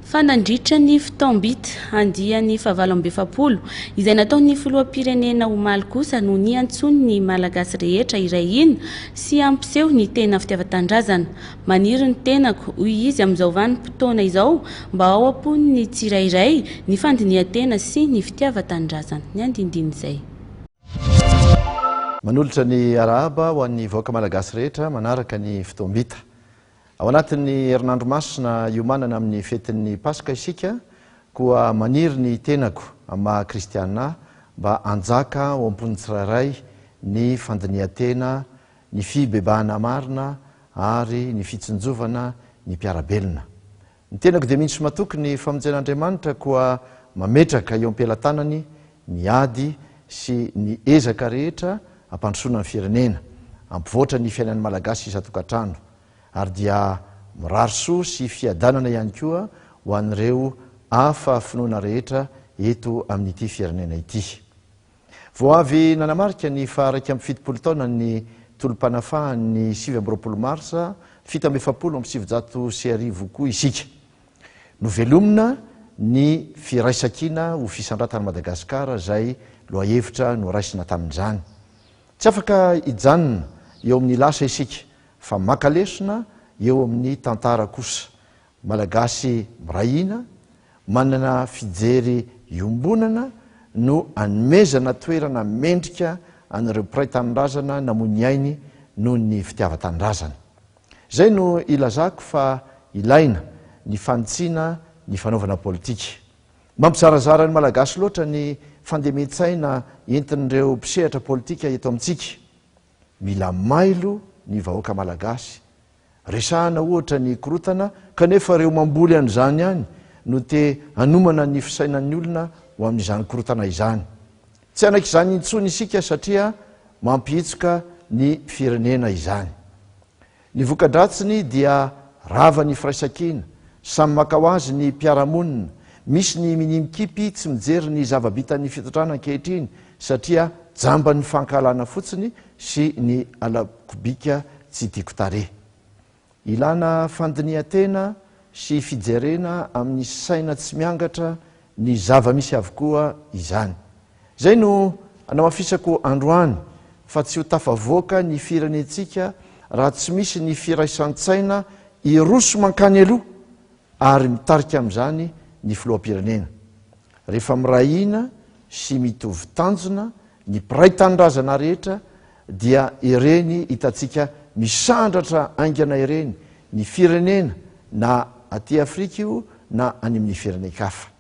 Fa nandritra ny fotoam-bita andiany fahavalo 48 izay nataon'ny filoham-pirenena omaly kosa no niantsoany ny Malagasy rehetra hiray hina sy hampiseho ny tena fitiavan-tanindrazana. Maniry ny tenako, hoy izy amin'izao vanim-potoana izao mba ao am-pon'ny tsirairay ny fandinihan-tena sy ny fitiavan-tanindrazana. Ny andinindin'izay. Manolotra ny arahaba ho an'ny vahoaka Malagasy rehetra manaraka ny fotoam-bita. Ao anatin'ny herinandro masina iomanana amin'ny fetin'ny Paska isika, koa maniry ny tenako amin'ny maha kristiana ahy mba hanjaka ao am-pon'ny tsirairay ny fandinihan-tena, ny fibebahana marina ary ny fitsinjovana ny mpiara-belona. Ny tenako dia mino sy matoky ny famonjen'Andriamanitra koa mametraka eo am-pelatanany ny ady sy ny ezaka rehetra hampandrosoana ny firenena, hampivoatra ny fiainan'ny Malagasy isan-tokantrano ary dia mirary soa sy fiadanana ihany koa ho an'ireo hafa finoana rehetra eto amin'ity firenena ity. Vao avy nanamarika ny faha-71 taonan'ny tolom-panafahany ny 29 marsa 1947 koa isika. Novelomina ny firaisankina ho fisandratan'i Madagasikara izay lohahevitra noraisina tamin'izany. Tsy afaka hijanona eo amin'ny lasa isika fa maka lesona eo amin'ny tantara kosa. Malagasy miray hina, manana fijery iombonana no anomezana toerana mendrika an'ireo mpiray tanindrazana namoy ny ainy noho ny fitiavan-tanindrazana. Izay no ilazako fa ilaina ny fanitsiana ny fanaovana politika. Mampizarazara ny Malagasy loatra ny fandemen-tsaina entin'ireo mpisehatra politika eto amintsika. Mila mailo ny vahoaka Malagasy. Resahana ohatra ny korotana kanefa ireo mamboly an'izany ihany no te hanomana ny fisainan'ny olona ho amin'izany korotana izany. Tsy hanaiky izany intsony isika satria mampihitsoka ny firenena izany. Ny voka-dratsiny dia rava ny firaisankina, samy maka ho azy ny mpiara-monina, misy ny minia mikipy tsy mijery ny zava-bitan'ny fitondrana ankehitriny satria jamban'ny fankahalana fotsiny sy ny alakobika tsy tiako tarehy. Ilana fandinihan-tena sy fijerena amin'ny saina tsy miangatra ny zava-misy avokoa izany. Izay no anamafisako androany fa tsy ho tafavoaka ny firenentsika raha tsy misy ny firaisan-tsaina hiroso mankany aloha ary mitarika amin'izany ny filoham-pirenena. Rehefa miray hina sy mitovy tanjona ny mpiray tanindrazana rehetra dia ireny hitantsika misandratra haingana ireny ny firenena na aty Afrika io na any amin'ny firenen-kafa.